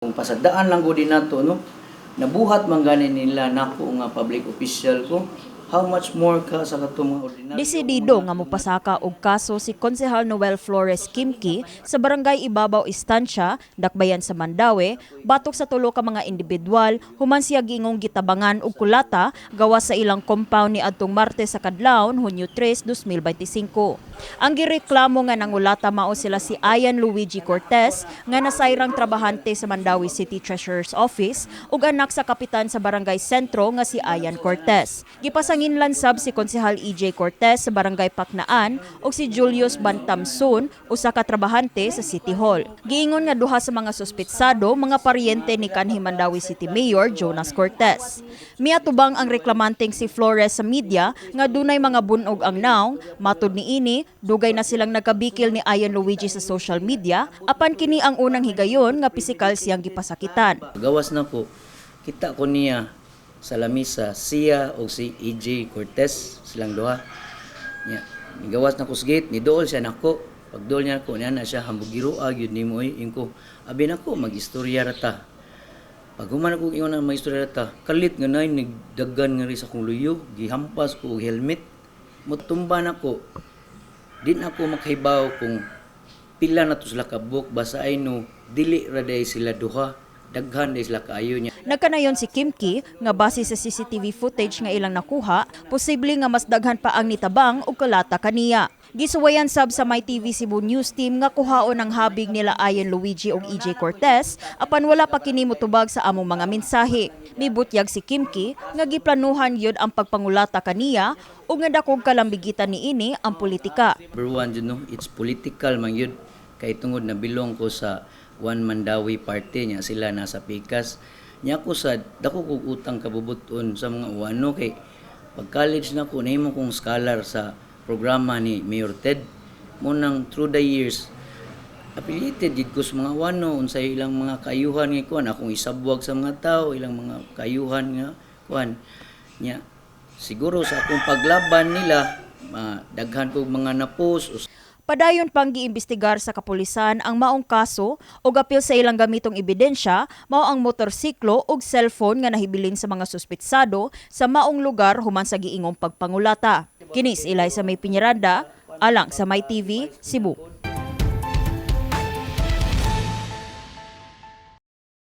Kung pasadaan lang gud nato, no, nabuhat man gani nila nako nga public official ko, how much more ka sa katong mga ordinaryo? Desidido nga mopasaka og kaso si Konsehal Noel Flores Kimki sa Barangay Ibabaw Estancia, Dakbayan sa Mandaue, batok sa tulo ka mga individual human siya giingong gitabangan og kulata gawas sa ilang compound ni adtong Martes sa kadlawon, Hunyo 3, 2025. Ang gireklamo nga nangulata mao sila si Ian Luigi Cortez nga nasayrang trabahante sa Mandaue City Treasurer's Office ug anak sa kapitan sa Barangay Sentro nga si Ian Cortez. Gipasanginlan sab si Konsehal EJ Cortez sa Barangay Paknaan ug si Julius Bantamson, usa ka trabahante sa City Hall. Giingon nga duha sa mga suspetsado mga paryente ni kanhi Mandaue City Mayor Jonas Cortez. Miatubang ang reklamanteng si Flores sa media nga dunay mga bunog ang naong. Matud niini, dugay na silang nagkabikil ni Ian Luigi sa social media, apan kini ang unang higayon nga pisikal siyang gipasakitan. Gawas na ko, kita ko niya sa lamisa, siya o si EJ Cortez, silang duha. Nya, nigawas na ko sa gate, nidool siya nako. Pagdool niya nako, niya na siya, "Hambugiro gyud nimo oy." Ingko, "Abi nako, mag-istorya ra ta." Pag human ako ingon na mag-istorya ra ta, kalit nga nay nagdagan nga ri sa akong luyo, gihampas ko og helmet. Mutumba nako. Di na ako makahibaw kung pila na to sila kabuk, basta ay no, dili ra day sila duha, daghan day sila kaayo niya. Nagkanayon si Kimki nga base sa CCTV footage nga ilang nakuha, posible nga mas daghan pa ang nitabang og kulata kaniya. Gisuwayan sab sa My TV Cebu News Team nga kuhaon ang habig nila Ian Luigi ug EJ Cortez, apan wala pa kini motubag sa among mga mensahe. Mibutyag si Kimki nga giplanuhan gyud ang pagpangulata kaniya ug nga dakog kalambigitan niini ang politika. Number one, it's political man yun. Kay tungod na belong ko sa One Mandaue Party niya, sila nasa Pikas. Nya ko sa dako kog utang kabubuton sa mga uwano kay pag college na ko, nahimo kong scholar sa programa ni Mayor Ted. Mo nang through the years affiliated gid ko sa mga wano, unsay ilang mga kaayuhan nga kuan akong isabwag sa mga tao, ilang mga kaayuhan nga kuan nya. Siguro sa akong paglaban nila, daghan kog mga napos. Padayon pang giimbestigar sa kapulisan ang maong kaso ug apil sa ilang gamitong ebidensya mao ang motorsiklo ug cellphone nga nahibilin sa mga suspetsado sa maong lugar human sa giingong pagpangulata. Kini si Eliza May Piñaranda, alang sa My TV, Cebu.